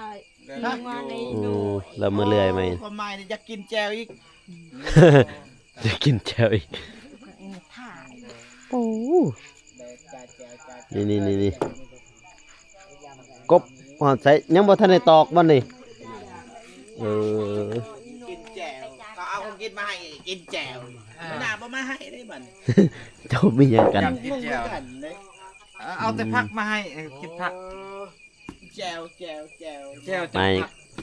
ອືມ ລະມື້ເລື່ອຍໃໝ່ ຄວາມໝາຍນີ້ຢາກກິນແຈ່ວອີກ ຈະກິນແຈ່ວອີກ. ໂອ້ ນີ້ໆໆໆ ກົບຮອດໃສ ຍັງບໍ່ທັນໄດ້ຕອກບໍ່ນີ້? ເອີ ກິນແຈ່ວ ເຂົາເອົາຂອງກິນມາໃຫ້ກິນແຈ່ວ ເອີ ໜ້າບໍ່ມາໃຫ້ເດ້ບັດນີ້ ເຈົ້າມີຫຍັງກັນ? ຢາກກິນແຈ່ວ ເອົາແຕ່ຜັກມາໃຫ້ ເອີ ກິນຜັກ. ແຈ່ວ ແຈ່ວ ແຈ່ວ ແຈ່ວ ມາ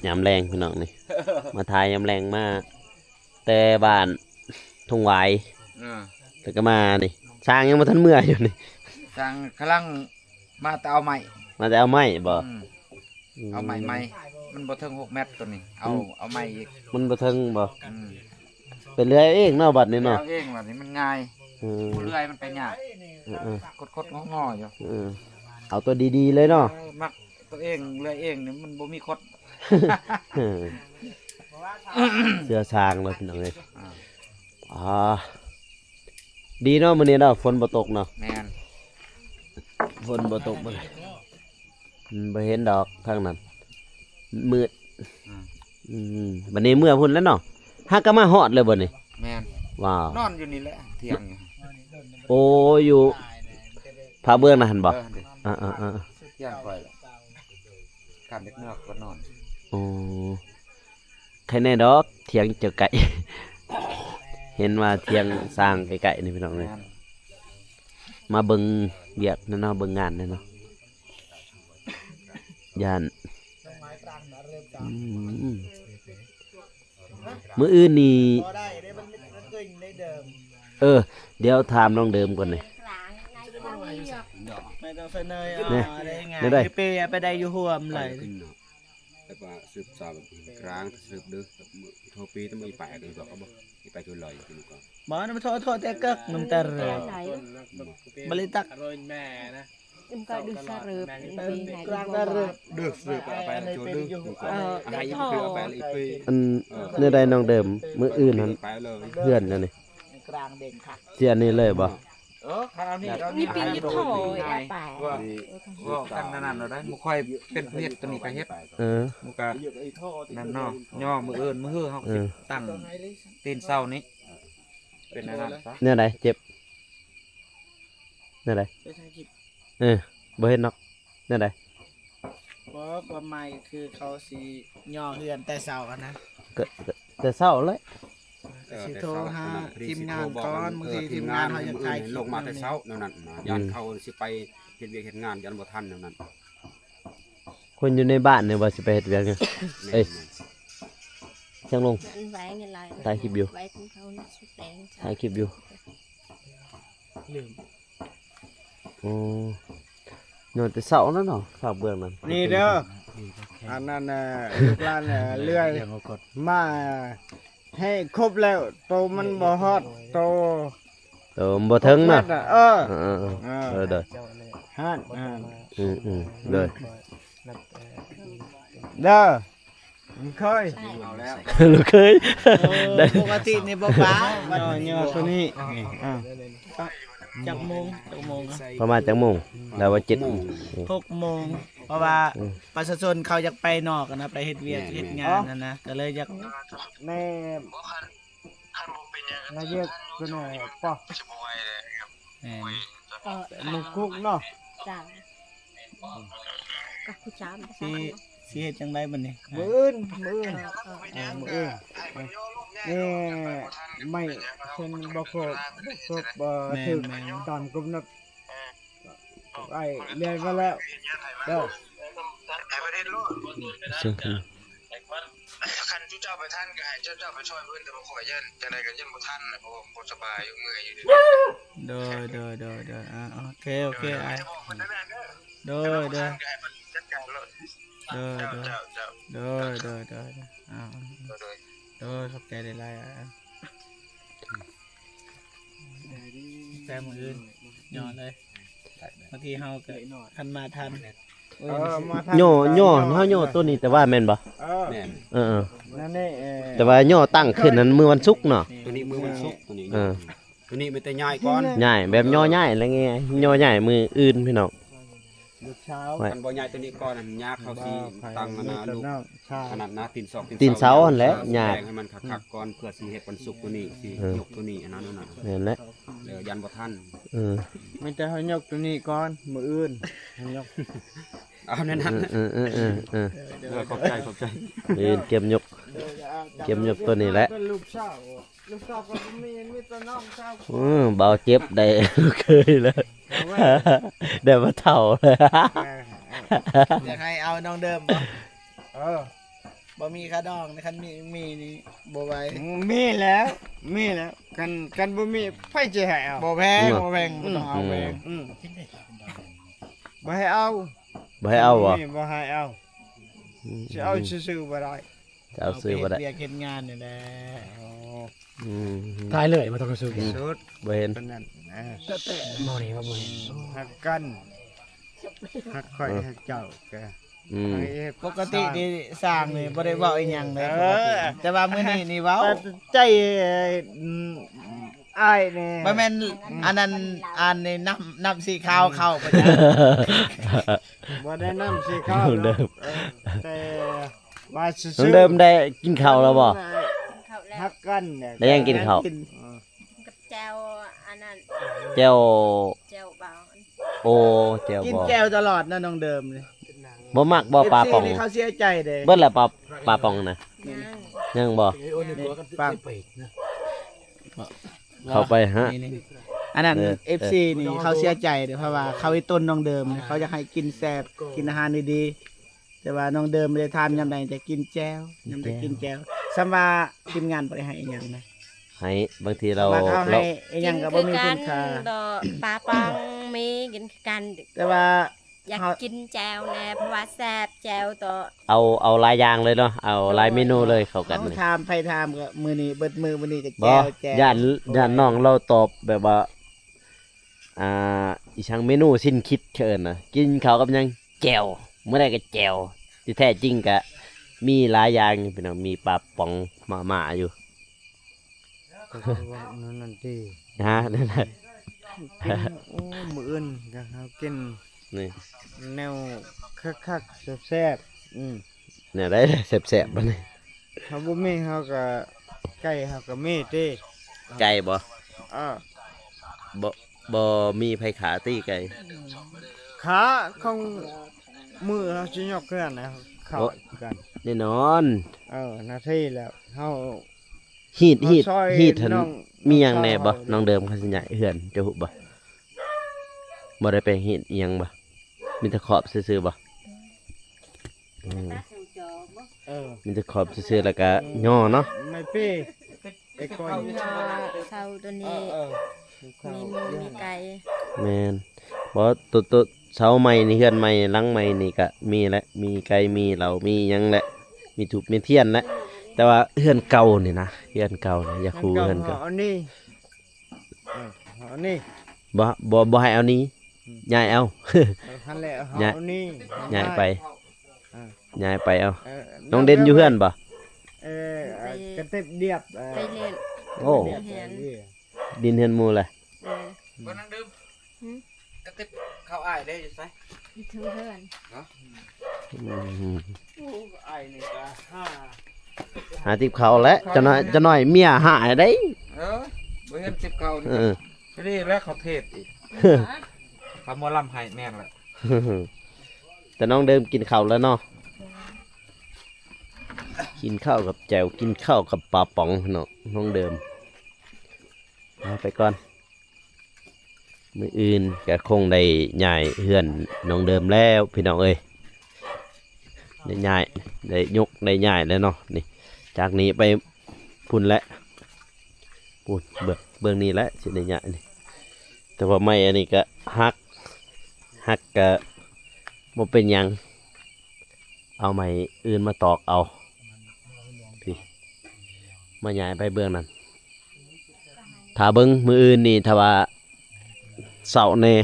ຍາມແລງພີ່ນ້ອງນີ້ ມາຖ່າຍຍາມແລງ ມາແຕ່ບ້ານທົ່ງຫວາຍ ເອີ ແລ້ວກໍມານີ້ ຊ່າງຍັງບໍ່ທັນເມືອຢູ່ນີ້ ຊ່າງກຳລັງມາແຕ່ເອົາໄມ້ ມາແຕ່ເອົາໄມ້ບໍ່? ອືມ ອືມ ເອົາໄມ້ໃໝ່ ມັນບໍ່ເຖິງຫົກແມັດໂຕນີ້ ເອົາ ມັນ ເອົາໃໝ່ອີກ ມັນບໍ່ເຖິງບໍ່? ອືມ ໄປເລື່ອຍເອງເນາະບັດນີ້ເນາະ ເລື່ອຍເອງບັດນີ້ມັນງ່າຍ ອືມ ຜູ້ເລື່ອຍມັນໄປຍາກ ເອີໆ ຄົດໆງໍໆຢູ່ ເອີ ເອົາຕົວດີໆເລີຍເນາະ ເອີ ມັກຕົວເອງເລື່ອຍເອງນີ້ມັນບໍ່ມີຄົດ ເອີ ເຊື່ອຊ່າງເນາະພີ່ນ້ອງເອີຍ ອ່າ ອ່າ ດີເນາະມື້ນີ້ເນາະ ຝົນບໍ່ຕົກເນາະ ແມ່ນ ຝົນບໍ່ຕົກມື້ນີ້ ອືມ ບໍ່ເຫັນດອກທາງນັ້ນ ມືດ ອືມ ອືມ ບັດນີ້ເມືອພຸ້ນແລ້ວເນາະ ຫາກໍມາຮອດເລີຍບໍ່ນີ້? ແມ່ນ ວ້າວ ນອນຢູ່ນີ້ແຫຼະ ຖຽງຢູ່ ໂອ້ ຢູ່ຜາເບື້ອງນັ້ນຫັ້ນບໍ່? ເອີ ເອີໆໆໆ ຖຽງຂ້ອຍແຫຼະ ຄັນເດັກນ້ອຍກໍນອນ ໂອ້ ໃຄແນ່ດອກ ຖຽງເຈົ້າໄກ່ ເຫັນວ່າຖຽງຊ່າງໃກ້ໆນີ້ພີ່ນ້ອງເອີຍ ແມ່ນ ມາເບິ່ງວຽກແດ່ເນາະ ເບິ່ງງານແດ່ເນາະ ຢ້ານ ອືມ ມື້ອື່ນນີ້ ເອີ ດຽວຖາມນ້ອງເດີມກ່ອນນີ້ ແນວໃດ ເປັນໄປໄດ້ຢູ່ຮ່ວມເລີຍ? ແລ້ວກໍສືບສາວກາງສືບເດີ ໂທປີຕະມີປາຍກໍບອກວ່າບໍ່ ໄປໂທລອຍກິນກ່ອນ ບໍ່ນຳໂທ ໂທແຕ່ເກີກນຳແຕ່ເຮືອ ບໍ່ໄດ້ຕັກ ເອີ ເດີ ເດີ ເດີ ອັນແນວໃດນ້ອງເດີມ ມື້ອື່ນຫັ້ນ ເຮືອນອັນນີ້ ຊິອັນນີ້ເລີຍບໍ່? ເອີ ຄັນອັນນີ້ ນີ້ປີໂທ ເວົ້າກັນນັ້ນແລ້ວໄດ໋ ບໍ່ຄ່ອຍເປັນຜູ້ເຮັດ ຕົວນີ້ກໍເຮັດ ເອີ ມັນກໍນັ້ນເນາະ ຍໍມື້ອື່ນ ມື້ຮືເຮົາຊິ ເອີ ຕັ້ງຕີນເສົານີ້ ເປັນອັນນັ້ນຊະ ແນວໃດ ເຈັບ ແນວໃດ? ໄປຖ່າຍຄລິບ ເອີ ບໍ່ເຫັນດອກ ແນວໃດ? ບໍ່ ຄວາມໝາຍກໍຄືເຂົາຊິຍໍເຮືອນແຕ່ເຊົ້າຫັ້ນນະ ກໍ ກໍແຕ່ເຊົ້າແຫຼະ ເອີ ກໍຊິໂທຫາທີມງານກ່ອນ ບາງທີທີມງານເຮົາຢາກຖ່າຍຄລິບ ລົງມາແຕ່ເຊົ້າແນວນັ້ນນະ ຢ້ານເຂົາຊິໄປເຮັດວຽກເຮັດງານ ຢ້ານບໍ່ທັນແນວນັ້ນ. ຄົນຢູ່ໃນບ້ານນີ້ວ່າຊິໄປເຮັດວຽກຢູ່ ເອີຍ ຊ່າງລົງ ຖ່າຍຄລິບຢູ່ ຖ່າຍຄລິບຢູ່ ໂອ້ ນອນແຕ່ເຊົ້ານັ້ນເນາະ ພາກເບື້ອງນັ້ນ ນີ້ເດີ ອັນນັ້ນນະ ລູກຫຼານເລື່ອຍມາໃຫ້ຄົບແລ້ວ ໂຕມັນບໍ່ຮອດ ໂຕ ເອີ ບໍ່ເຖິງເນາະ ເອີ ເອີ ເອີ ເອີ ເອີ ເດີ ຫັ້ນ ອືມໆ ເດີ ເດີ ລູກເຂີຍ ລູກເຂີຍ ເອີ ປົກກະຕິນີ້ບໍ່ປາ ຍໍໂຕນີ້ ອ່າ ຈັກໂມງ ຈັກໂມງ ປະມານຈັກໂມງ? ລາວວ່າເຈັດໂມງ ຫົກໂມງ ເພາະວ່າ ອືມ ປະຊາຊົນເຂົາຢາກໄປນອກຫັ້ນນະ ໄປເຮັດວຽກ ແມ່ນໆ ເຮັດງານຫັ້ນນະ ກໍເລີຍຢາກ ແມ່ນ ລະເອີດເພິ່ນ ເອີ ປະ ແມ່ນ ເອີ ໜູກຸກເນາະ ເຈົ້າ ກັບຜູ້ຈາມ ຊິ ຊິເຮັດຈັ່ງໃດບັດນີ້? ມື້ອື່ນ ມື້ອື່ນ ເອີ ເອີ ເອີ ມື້ອື່ນ ເອີ ນີ້ ໄມ້ເພິ່ນບໍ່ຄົບ ຄົບບໍ່ຖືກ ແມ່ນໆ ຕາມກຳນົດ ໄອ້ເລື່ອຍມາແລ້ວ ເດີ ໃຫ້ເພິ່ນເຮັດໂລດ ເຊີນ ຄັນເຈົ້າໄປທັນກໍໃຫ້ເຈົ້າ ເຈົ້າໄປຊ່ອຍເພິ່ນ ແຕ່ວ່າຂ້ອຍຢ້ານຈັ່ງໃດກໍຢ້ານບໍ່ທັນນະ ເພາະວ່າບໍ່ສະບາຍຢູ່ ເມື່ອຍຢູ່ເດ້ ໂດຍ ໂດຍ ໂດຍ ໂດຍ ອ່າ ໂອເຄ ໂອເຄ ໂດຍ ອ້າຍ ຈະບອກເພິ່ນນັ້ນເດີ ໂດຍ ໂດຍ ໂດຍ ຈັດການໂລດ ໂດຍ ໂດຍ ເຈົ້າ ເຈົ້າ ເຈົ້າ ໂດຍ ໂດຍ ໂດຍ ໂດຍ ອ່າ ໂດຍ ໂດຍ ຂອບໃຈຫຼາຍໆ ອ້າຍ ແຕ່ມື້ອື່ນຍໍເລີຍ ບາງທີເຮົາກໍຄັນມາທັນ ເອີ ມາທັນ ຍໍ ຍໍ ເຮົາຍໍໂຕນີ້ແຕ່ວ່າແມ່ນບໍ່? ເອີ ແມ່ນ ເອີໆ ນັ້ນນີ້ ເອີ ແຕ່ວ່ຍໍຕັ້ງຂຶ້ນນັ້ນມື້ວັນສຸກເນາະ ໂຕນີ້ມື້ວັນສຸກ ໂຕນີ້ ເອີ ໂຕນີ້ມີແຕ່ຍ້າຍກ່ອນ ຍ້າຍແບບຍໍຍ້າຍແລ້ວໄງ ຍໍຍ້າຍມື້ອື່ນພີ່ນ້ອງ ລູກສາວ ຄັນບໍ່ຍ້າຍຕົວນີ້ກ່ອນ ອັນຍາກເຂົາຊິຕັ້ງອັນນະ ລູກ ອັນນັ້ນນະ ຕີນສອງ ຕີນເສົາ ຕີນເສົາຫັ້ນແຫຼະ ຍາກ ແບ່ງໃຫ້ມັນຄັກໆກ່ອນ ເພື່ອຊິເຮັດວັນສຸກຕົວນີ້ ຊິຍົກຕົວນີ້ ອັນນັ້ນນັ້ນ ແມ່ນແຫຼະ ເອີ ຢ້ານບໍ່ທັນ ເອີ ມີແຕ່ເຮົາຍົກຕົວນີ້ກ່ອນ ມື້ອື່ນເຮົາຍົກ ເອົາແນວນັ້ນ ເອີໆໆໆ ເອີ ຂອບໃຈ ຂອບໃຈ ມື້ອື່ນກຽມຍົກ ກຽມຍົກຕົວນີ້ແຫຼະ ເປັນລູກສາວ ລູກສາວກໍບໍ່ມີ ມີແຕ່ນ້ອງສາວ ອື ບ່າວເຈັບໄດ້ລູກເຂີຍແລ້ວ ໄດ້ມາເຖົ້າແລ້ວ ຢາກໃຫ້ເອົານ້ອງເດີມບໍ່? ເອີ ບໍ່ມີຂະດອງ ຄັນມີ ມີນີ້ບໍ່ໄຫວ ມີແລ້ວ ມີແລ້ວ ຄັນ ຄັນບໍ່ມີໃຜຊິໃຫ້ເອົາ ບໍ່ແພງ ບໍ່ແພງ ບໍ່ຕ້ອງເອົາແພງ ອື ບໍ່ໃຫ້ເອົາ ບໍ່ໃຫ້ເອົາບໍ່? ບໍ່ໃຫ້ເອົາ ຊິເອົາຊື່ໆບໍ່ໄດ້ ຈະເອົາຊື່ບໍ່ໄດ້ ເຮັດວຽກເຮັດງານນີ້ແຫຼະ ອື ຖ່າຍເລີຍບໍ່ຕ້ອງສຸດ ສຸດ ບໍ່ເຫັນ ປານນັ້ນນະ ແຕ່ ແຕ່ໝໍນີ້ວ່າບໍ່ເຫັນ ຮັກກັນ ຮັກຂ້ອຍ ເອີ ຮັກເຈົ້າກະ ອື ປົກກະຕິນີ້ຊ່າງນີ້ບໍ່ໄດ້ເວົ້າອີ່ຫຍັງເດ້ ເອີ ປົກກະຕິ ແຕ່ວ່າມື້ນີ້ນີ້ເວົ້າ ແຕ່ໃຈ ອື ອ້າຍນີ້ ບໍ່ແມ່ນ ອື ອັນນັ້ນ ອັນນີ້ນ້ຳ ນ້ຳສີຂາວເຂົ້າບໍ່ຈ້າ ບໍ່ໄດ້ນ້ຳສີຂາວ ນ້ອງເດີມ ເອີ ແຕ່ວ່າຊື່ໆ ນ້ອງເດີມໄດ້ກິນເຂົ້າແລ້ວບໍ່? ຮັກກັນ ໄດ້ຫຍັງກິນເຂົ້າ? ກັບແຈ່ວອັນນັ້ນ ແຈ່ວ ແຈ່ວບອງ ໂອ້ ແຈ່ວບອງ ກິນແຈ່ວຕະຫຼອດນະນ້ອງເດີມນີ້ ບໍ່ມັກບໍ່ປາປອງ ເອັຟຊີນີ້ເຂົາເສຍໃຈເດ້ ເບິດແລ້ວປາ ປາປອງນະ ຍັງ ຍັງບໍ່? ນີ້ປາ ເຂົ້າໄປຮະ ນີ້ໆ ອັນນັ້ນ ເອີ ເອັຟຊີນີ້ເຂົາເສຍໃຈເດ້ ເພາະວ່າເຂົາອີ່ຕົນນ້ອງເດີມ ເຂົາຢາກໃຫ້ກິນແຊບ ກິນອາຫານດີໆ ແຕ່ວ່ານ້ອງເດີມບໍ່ໄດ້ຖາມຍາມໃດ ແຕ່ກິນແຈ່ວ ຍາມໃດກິນແຈ່ວ ສ່ຳວ່າທີມງານບໍ່ໄດ້ໃຫ້ອີ່ຫຍັງນະ ໃຫ້ ບາງທີລາວ ເຮົາໃຫ້ອີ່ຫຍັງກໍບໍ່ມີຄຸນຄ່າ ກິນຄືກັນ ປາປອງມີ ກິນຄືກັນ ແຕ່ວ່າ ຢາກກິນແຈ່ວແດ່ ເພາະວ່າແຊບແຈ່ວໂຕ ເອົາ ເອົາຫຼາຍຢ່າງເລີຍເນາະ ເອົາຫຼາຍເມນູເລີຍເຂົ້າກັນ ເຮົາຖາມໃຜຖາມກໍມື້ນີ້ເບິດມື້ ມື້ນີ້ກໍແຈ່ວ ແຈ່ວ ຢ້ານ ຢ້ານນ້ອງລາວຕອບແບບວ່າ ອ່າ ອີ່ຫຍັງ ເມນູສິ້ນຄິດເຂົາເອີ້ນນະ ກິນເຂົ້າກັບຫຍັງ ແຈ່ວ ມື້ໃດກໍແຈ່ວ ທີ່ແທ້ຈິງກະມີຫຼາຍຢ່າງຢູ່ພີ່ນ້ອງ ມີປາປອງ ມາມ່າຢູ່ ກໍເວົ້າແນວນັ້ນຕິ ຮະ ນັ້ນແຫຼະ ກິນ ໂອ້ ມື້ອື່ນກໍເຮົາກິນ ນີ້ ແນວຄັກໆ ແຊບໆ ອື ແນວໃດແຊບໆ ບາດນີ້ ເຮົາບໍ່ມີ ເຮົາກໍ ໄກ່ເຮົາກໍມີຕິ ໄກ່ບໍ່? ເອີ ບໍ່ ບໍ່ມີໃຜຂ້າຕິໄກ່ ຂ້າຂອງ ມື້ເຮົາຊິຍົກເຮືອນນະ ເຂົ້າ ໂອ້ ກັນ ແນ່ນອນ ເອີ ໜ້າທີ່ແລ້ວ ເຮົາ ຮີດ ຮີດ ຮີດຫັ້ນ ມີຫຍັງແດ່ບໍ່? ນ້ອງເດີມ ເຂົາຊິຍ້າຍເຮືອນ ເຈົ້າຮູ້ບໍ່? ບໍ່ໄດ້ໄປຮີດອີ່ຫຍັງບໍ່? ມີແຕ່ຂອບຊື່ໆບໍ່? ອືມ ເອີ ມີແຕ່ຂອບຊື່ໆ ແລ້ວກະຍໍເນາະ ໄມ້ເປ້ ເສົາໂຕນີ້ ເອີ ມີໝູມີໄກ່ ແມ່ນ ບໍ່ ໂຕ ໂຕ ເສົາໃໝ່ນີ້ ເຮືອນໃໝ່ ຫຼັງໃໝ່ນີ້ກະມີແຫຼະ ມີໄກ່ ມີເຫຼົ້າ ມີຫຍັງແຫຼະ ມີທູບ ມີທຽນແຫຼະ ແຕ່ວ່າເຮືອນເກົ່ານີ້ນະ ເຮືອນເກົ່ານີ້ ຢາກຮູ້ເຮືອນເກົ່າ ເຮືອນເກົ່າ ເຮົາເອົານີ້ ເອີ ເຮົາເອົານີ້ ບໍ່ ບໍ່ ບໍ່ໃຫ້ເອົາໜີ ອືມ ຍ້າຍເອົາ ເອີ ຫັ້ນແຫຼະ ເຮົາ ຍ້າຍ ເອົານີ້ ຍ້າຍໄປ ເອີ ຍ້າຍໄປເອົາ ເອີ ນ້ອງເດັ່ນຢູ່ເຮືອນບໍ່? ເອີ ກະຕິບດຽບ ເອີ ໄປຫຼິ້ນ ໂອ້ ດິນເຮືອນໝູ່ແຫຼະ ເອີ ບໍ່ນັ່ງດື່ມ ຫື ກະຕິບເຂົ້າອ້າຍເດ້ຢູ່ໃສ? ຢູ່ເທິງເຮືອນ ອືມ ໂອ້ ອ້າຍນີ້ກະຫາ ຫາຕິບເຂົ້າແຫຼະ ຈັກໜ້ອຍ ຈັກໜ້ອຍເມຍຫາຍເດ້ ເອີ ບໍ່ເຫັນຕິບເຂົ້າ ເອີ ນີ້ແຫຼະເຂົາເທດອີກ ເຂົາໝໍລຳໃຫ້ແມ່ນແຫຼະ ແຕ່ນ້ອງເດີມກິນເຂົ້າແລ້ວເນາະ ກິນເຂົ້າກັບແຈ່ວ ກິນເຂົ້າກັບປາປ໋ອງເນາະ ນ້ອງເດີມ ເອົາໄປກ່ອນ ມື້ອື່ນກະຄົງໄດ້ຍ້າຍເຮືອນນ້ອງເດີມແລ້ວພີ່ນ້ອງເອີຍ ໄດ້ຍ້າຍ ໄດ້ຍົກ ໄດ້ຍ້າຍແລ້ວເນາະ ນີ້ ຈາກນີ້ໄປພຸ້ນແຫຼະ ພຸ້ນ ເບື້ອງ ເບື້ອງນີ້ແຫຼະ ຊິໄດ້ຍ້າຍນີ້ ແຕ່ວ່າໄມ້ອັນນີ້ກະຫັກ ຫັກກະບໍ່ເປັນຫຍັງ ເອົາໄມ້ອື່ນມາຕອກເອົາ ພີ້ ມາຍ້າຍໄປເບື້ອງນັ້ນ ຖ້າເບິ່ງມື້ອື່ນນີ້ ຖ້າວ່າເຊົ້າແດ່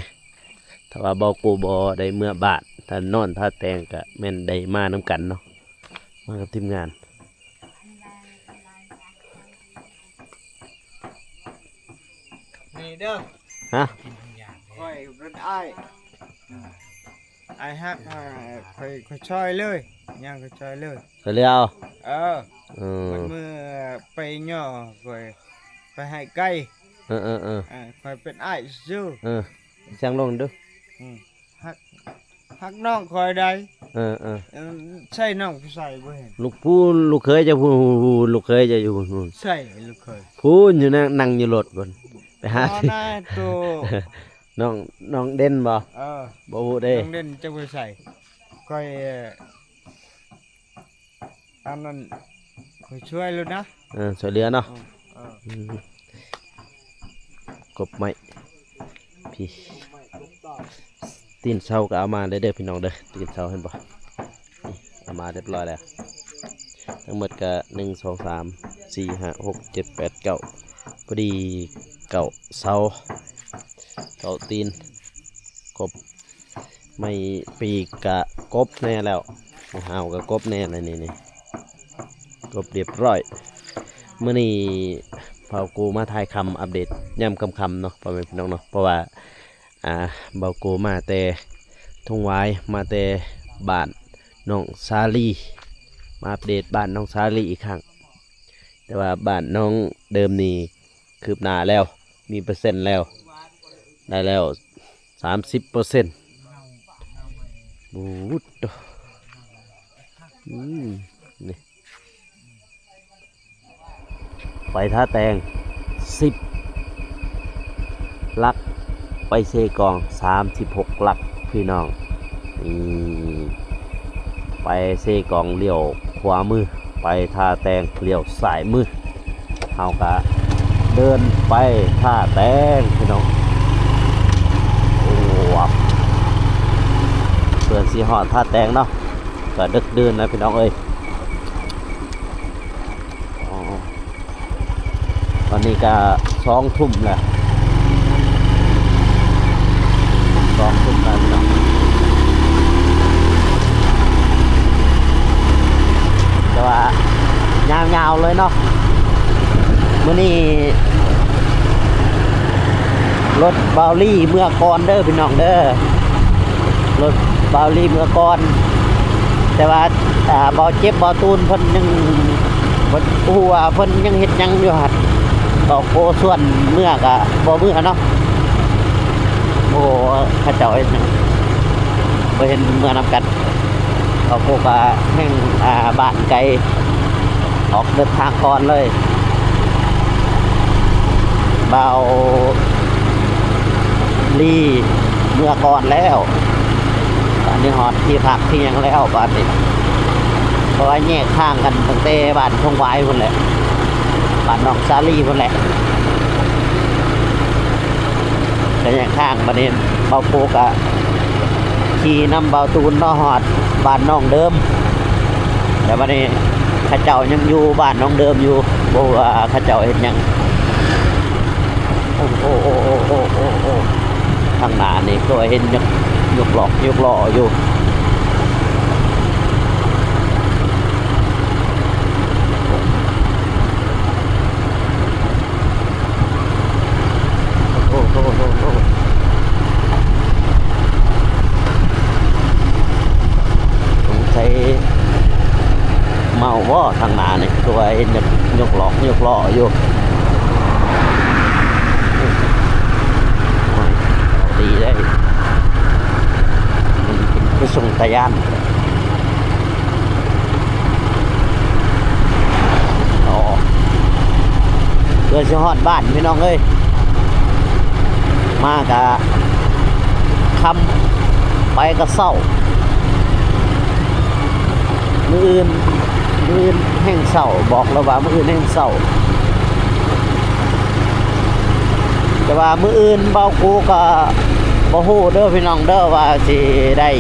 ຖ້າວ່າບໍ່ກູບໍ່ໄດ້ເມືອບ້ານ ຖ້ານອນຖ້າແຕ່ງກະແມ່ນໄດ້ມານຳກັນເນາະ ມາກັບທີມງານ ນີ້ເດີ ຮະ ຂ້ອຍເປັນອ້າຍ. ອ້າຍຮັກ ຂ້ອຍ ຂ້ອຍຊ່ອຍເລີຍ ຫຍັງຂ້ອຍຊ່ອຍເລີຍ ຊ່ອຍເຫຼືອເອົາ ເອີ ເອີ ມັນມື້ໄປຍໍຂ້ອຍ ໄປໃຫ້ໄກ່ ເອີໆໆ ຂ້ອຍເປັນອ້າຍຊື່ ເອີ ສຽງລົງດູ ອືມ ຮັກ ຮັກນ້ອງຂ້ອຍໃດ ເອີໆ ເອີ ໃສ່ນ້ອງຜູ້ຊາຍບໍ່ເຫັນ ລູກຜູ້ ລູກເຂີຍເຈົ້າຜູ້ ລູກເຂີຍເຈົ້າຢູ່ ໃສ່ລູກເຂີຍ ພຸ້ນຢູ່ນະ ນັ່ງຢູ່ລົດພຸ້ນ ໄປຫາ ອໍ ນາໂຕ ນ້ອງ ນ້ອງເດັ່ນບໍ່? ເອີ ບໍ່ຮູ້ເດ້ ນ້ອງເດັ່ນຈັກໄປໃສ ຂ້ອຍ ອັນນັ້ນ ຂ້ອຍຊ່ວຍໂລດນະ ເອີ ຊ່ວຍເຫຼືອເນາະ ເອີ ເອີ ອືມ ກົບໄມ້ ພີ້ ຕີນເສົາກໍເອົາມາເດີ ເດີພີ່ນ້ອງເດີ ຕີນເສົາເຫັນບໍ່? ນີ້ ເອົາມາຮຽບຮ້ອຍແລ້ວ ທັງໝົດກໍ ໜຶ່ງ ສອງ ສາມ ສີ່ ຫ້າ ຫົກ ເຈັດ ແປດ ເກົ້າ ພໍດີເກົ້າເສົາ ເກົ້າຕີນ ກົບ ໄມ້ປີກກະກົບແດ່ແລ້ວ ໄມ້ຫາວກະກົບແດ່ແລ້ວ ນີ້ ນີ້ ກົບຮຽບຮ້ອຍ ມື້ນີ້ບ່າວໂກມາຖ່າຍຄ່ຳອັບເດດຍາມຄ່ຳໆເນາະ ພໍ່ແມ່ພີ່ນ້ອງເນາະ ເພາະວ່າ ອ່າ ບ່າວໂກມາແຕ່ທົ່ງຫວາຍ ມາແຕ່ບ້ານນ້ອງສາລີ ມາອັບເດດບ້ານນ້ອງສາລີອີກຄັ້ງ ແຕ່ວ່າບ້ານນ້ອງເດີມນີ້ຄືບໜ້າແລ້ວ ມີເປີເຊັນແລ້ວ ໄດ້ແລ້ວສາມສິບເປີເຊັນ ໂອ້ໂຫ ອືມ ນີ້ ໄປທ່າແຕງສິບຫຼັກ ໄປເຊກອງສາມສິບຫົກຫຼັກ ພີ່ນ້ອງ ນີ້ ໄປເຊກອງລ້ຽວຂວາມື ໄປທ່າແຕງລ້ຽວຊ້າຍມື ເຮົາກະເດີນໄປທ່າແຕງ ພີ່ນ້ອງ ໂອ້ ເພື່ອຊິຮອດທ່າແຕງເນາະ ກະດຶກດື່ນແລ້ວ ພີ່ນ້ອງເອີຍ ອໍ ຕອນນີ້ກະສອງທຸ່ມແລ້ວ ສອງທຸ່ມແລ້ວພີ່ນ້ອງ ແຕ່ວ່າຍາວໆເລີຍເນາະ ມື້ນີ້ລົດບ່າວລີເມືອກ່ອນເດີພີ່ນ້ອງເດີ ລົດບ່າວລີເມືອກ່ອນ ແຕ່ວ່າ ອ່າ ບ່າວເຈັບບ່າວຕູນເພິ່ນຍັງ ບໍ່ຮູ້ວ່າເພິ່ນຍັງເຮັດຫຍັງຢູ່ຫັ້ນ ກໍໂກຊວນເມືອກະບໍ່ເມືອເນາະ ໂອ້ ເຂົາເຈົ້າເຮັດຫຍັງ ບໍ່ເຫັນເມືອນຳກັນ ເຂົາໂກກະແຮ່ງ ອ່າ ບ້ານໄກ ອອກເດີນທາງກ່ອນເລີຍ ບ່າວລີເມືອກ່ອນແລ້ວ ບາດນີ້ຮອດທີ່ພັກທີ່ຫຍັງແລ້ວບາດນີ້ ເພາະວ່າແຍກທາງກັນຕັ້ງແຕ່ບ້ານທົ່ງຫວາຍພຸ້ນແຫຼະ ບ້ານນ້ອງສາລີພຸ້ນແຫຼະ ກະແຍກທາງ ບາດນີ້ບ່າວໂກກະຂີ່ນຳບ່າວຕູນມາຮອດບ້ານນ້ອງເດີມ ແຕ່ບາດນີ້ເຂົາເຈົ້າຍັງຢູ່ບ້ານນ້ອງເດີມຢູ່ ບໍ່ຮູ້ວ່າເຂົາເຈົ້າເຮັດຫຍັງ ໂອ້ ໂອ້ ທາງໜ້ານີ້ຄືວ່າເຫັນຍົກ ຍົກຫຼອກຍົກລໍ້ຢູ່. ໂອ້ໂຫ ໂອ້ໂຫ ໂອ້ໂຫ ສົງໄສເມົາບໍ່ ທາງໜ້ານີ້ ຄືວ່າເຫັນຍົກ ຍົກຫຼອກຍົກລໍ້ຢູ່ ໂອ້ຍ ດີເດ້ ຄືສົ່ງຕາຢ້ານ. ອໍ ເພື່ອຊິຮອດບ້ານພີ່ນ້ອງເອີຍ ມາກະຄ່ຳ ໄປກະເຊົ້າ ມື້ອື່ນ ມື້ອື່ນແຮ່ງເຊົ້າ ບອກແລ້ວວ່າມື້ອື່ນແຮ່ງເຊົ້າ. ແຕ່ວ່າມື້ອື່ນບ່າວໂກກະບໍ່ຮູ້ເດີພີ່ນ້ອງເດີ ວ່າຊິໄດ້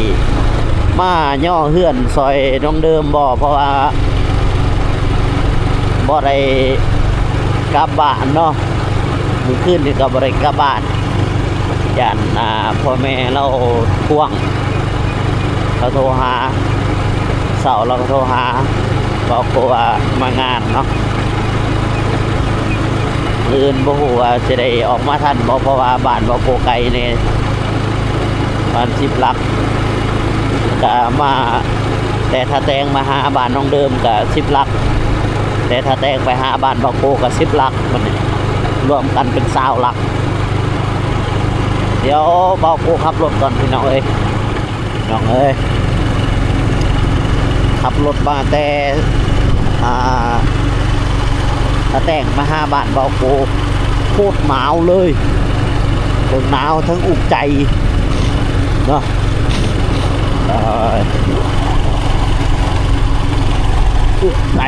ມາຍໍເຮືອນຊ່ອຍນ້ອງເດີມບໍ່ ເພາະວ່າບໍ່ໄດ້ກັບບ້ານເນາະ ມື້ຄືນນີ້ກະບໍ່ໄດ້ກັບບ້ານ ຢ້ານ ອ່າ ພໍ່ແມ່ລາວທວງ ລາວໂທຫາ ເຊົ້າລາວກະໂທຫາ ບອກໂກວ່າມາງານເນາະ ມື້ອື່ນບໍ່ຮູ້ວ່າຊິໄດ້ອອກມາທັນບໍ່ ເພາະວ່າບ້ານບ່າວໂກໄກແດ່ ປະມານສິບຫຼັກ ກະມາແຕ່ທ່າແຕງມາຫາບ້ານນ້ອງເດີມກະສິບຫຼັກ, ແຕ່ທ່າແຕງໄປຫາບ້ານເບົາໂກກະສິບຫຼັກ, ມັນລວມກັນເປັນຊາວຫຼັກ. ດຽວເບົາໂກຂັບລົດກ່ອນພີ່ນ້ອງເອີຍ, ພີ່ນ້ອງເອີຍ. ຂັບລົດມາແຕ່ ອ່າ ຕາແຕງມາຫາບ້ານເບົາໂກ ໂຄດໜາວເລີຍ, ເທິງໜາວເທິງອຸກໃຈເນາະ. ເອີ ອຸກໃຈ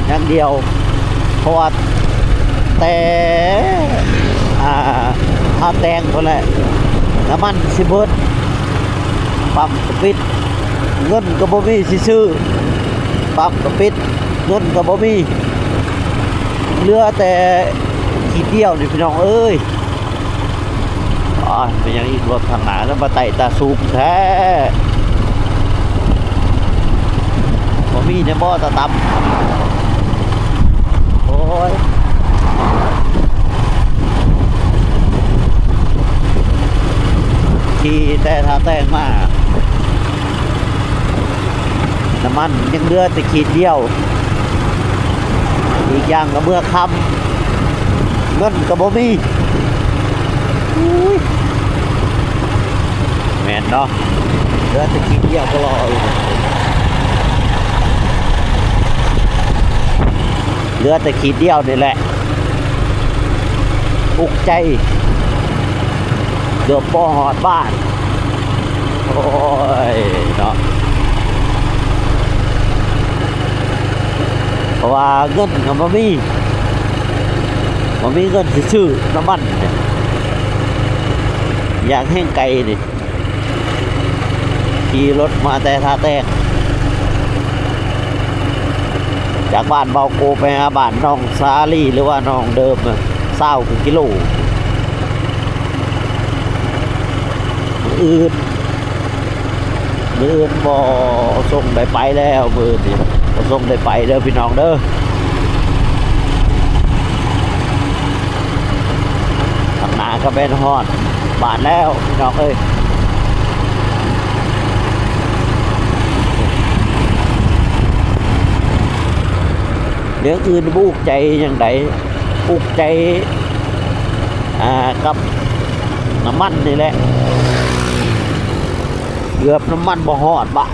ຢ່າງດຽວ ເພາະວ່າແຕ່ ອ່າ ຖ້າແຕ່ງພຸ້ນແຫຼະ ນ້ຳມັນຊິເບິດ, ປ້ຳກະປິດ, ເງິນກະບໍ່ມີຊິຊື້, ປ້ຳກະປິດ ເງິນກະບໍ່ມີ ເຫຼືອແຕ່ຂີດດຽວນີ້ພີ່ນ້ອງເອີຍ. ໂອ້ຍ ແມ່ນຫຍັງອີກ ລົດທາງໜ້າແລ້ວມາໄຕ່ຕາສູງແທ້, ບໍ່ມີແດ່ບໍ່ຕາຕ່ຳ. ໂອ້ຍ ຂີ່ແຕ່ທ່າແຕງມາ ນ້ຳມັນຍັງເຫຼືອແຕ່ຂີດດຽວ, ອີກຢ່າງກະເມືອຄ່ຳ ເງິນກະບໍ່ມີ. ອຸ້ຍ ແມ່ນເນາະ, ເຫຼືອແຕ່ຂີດດຽວກໍລໍຢູ່, ເຫຼືອແຕ່ຂີດດຽວນີ້ແຫຼະ. ອຸກໃຈ ເກືອບບໍ່ຮອດບ້ານ. ໂອ້ຍເນາະ, ເພາະວ່າເງິນກະບໍ່ມີ, ບໍ່ມີເງິນຊິຊື້ນ້ຳມັນ, ຢາກແຮງໄກນີ້. ຂີ່ລົດມາແຕ່ທ່າແຕງ ຈາກບ້ານເບົາໂກໄປຫາບ້ານນ້ອງສາລີ ຫຼືວ່ານ້ອງເດີມ ຊາວກວ່າກິໂລ. ມື້ອື່ນ ມື້ອື່ນບໍ່ສົ່ງໄດ້ໄປແລ້ວ, ມື້ອື່ນນີ້ບໍ່ສົ່ງໄດ້ໄປເດີພີ່ນ້ອງເດີ. ຂ້າງໜ້າກະແມ່ນຮອດບ້ານແລ້ວພີ່ນ້ອງເອີຍ. ແນວອື່ນບໍ່ອຸກໃຈຫຍັງໃດ, ອຸກໃຈ ອ່າ ກັບນ້ຳມັນນີ້ແຫຼະ, ເກືອບນ້ຳມັນບໍ່ຮອດບາດ.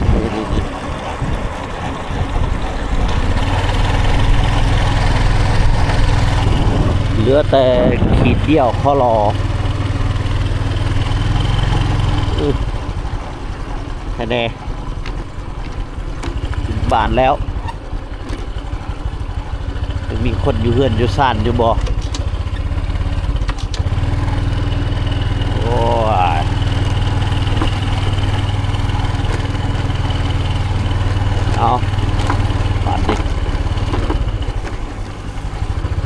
ເຫຼືອແຕ່ຂີດດຽວຂໍລໍ. ອື ແທ້ແນ່ ເຖິງບ້ານແລ້ວ. ຍັງມີຄົນຢູ່ເຮືອນຢູ່ຊານຢູ່ບໍ່? ໂອ້ຍ ເອົາ ບາດນີ້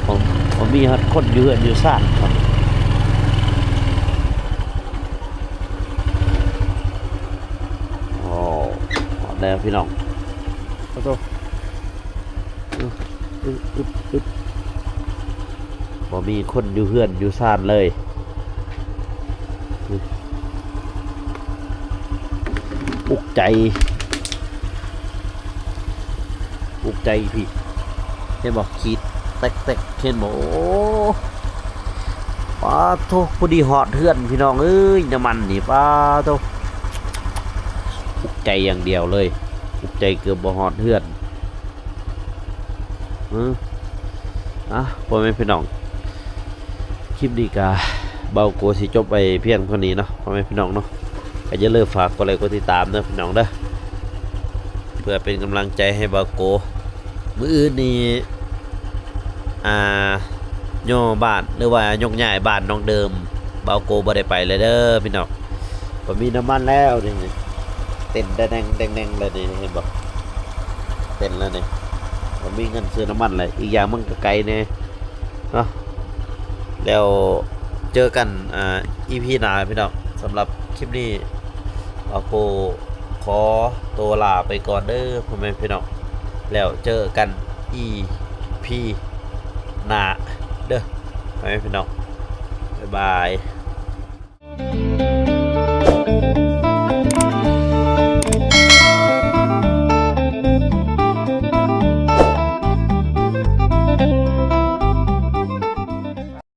ບໍ່ ບໍ່ມີຮອດຄົນຢູ່ເຮືອນຢູ່ຊານ. ໂອ້ ຮອດແລ້ວພີ່ນ້ອງ. ໂອ້ໂຕ ອຶບ ອຶບ ອຶບ ບໍ່ມີຄົນຢູ່ເຮືອນຢູ່ຊານເລີຍ. ອຸກໃຈ ອຸກໃຈພີ້ ເຫັນບໍ່? ຂີດແຕັກໆ ເຫັນບໍ່? ໂອ້ ປາໂທ້ ພໍດີຮອດເຮືອນພີ່ນ້ອງເອີຍ. ນ້ຳມັນນີ້ ປາໂທ້ ອຸກໃຈຢ່າງດຽວເລີຍ, ອຸກໃຈເກືອບບໍ່ຮອດເຮືອນ. ອື ອ່ະ ພໍ່ແມ່ພີ່ນ້ອງ ຄລິບນີ້ກະບ່າວໂກຊິຈົບໄວ້ພຽງເທົ່ານີ້ເນາະ ພໍ່ແມ່ພີ່ນ້ອງເນາະ. ກະຢ່າລືມຝາກກົດໄລກົດຕິດຕາມເດີພີ່ນ້ອງເດີ ເພື່ອເປັນກຳລັງໃຈໃຫ້ບ່າວໂກ. ມື້ອື່ນນີ້ ອ່າ ຍໍບ້ານ ຫຼືວ່າຍົກຍ້າຍບ້ານນ້ອງເດີມ ບ່າວໂກບໍ່ໄດ້ໄປແລ້ວເດີພີ່ນ້ອງ. ບໍ່ມີນ້ຳມັນແລ້ວນີ້ ເຕັ້ນແດງແດງແດງແລ້ວນີ້ ເຫັນບໍ່? ເຕັ້ນແລ້ວນີ້ ບໍ່ມີເງິນຊື້ນ້ຳມັນແລ້ວ. ອີກຢ່າງມັນກະໄກແດ່ເນາະ. ແລ້ວເຈີກັນ ອ່າ ອີພີໜ້າພີ່ນ້ອງ. ສຳລັບຄລິບນີ້ ບ່າວໂກຂໍໂຕລາໄປກ່ອນເດີພໍ່ແມ່ພີ່ນ້ອງ. ແລ້ວເຈີກັນອີພີໜ້າເດີພໍ່ແມ່ພີ່ນ້ອງ. ບາຍບາຍ.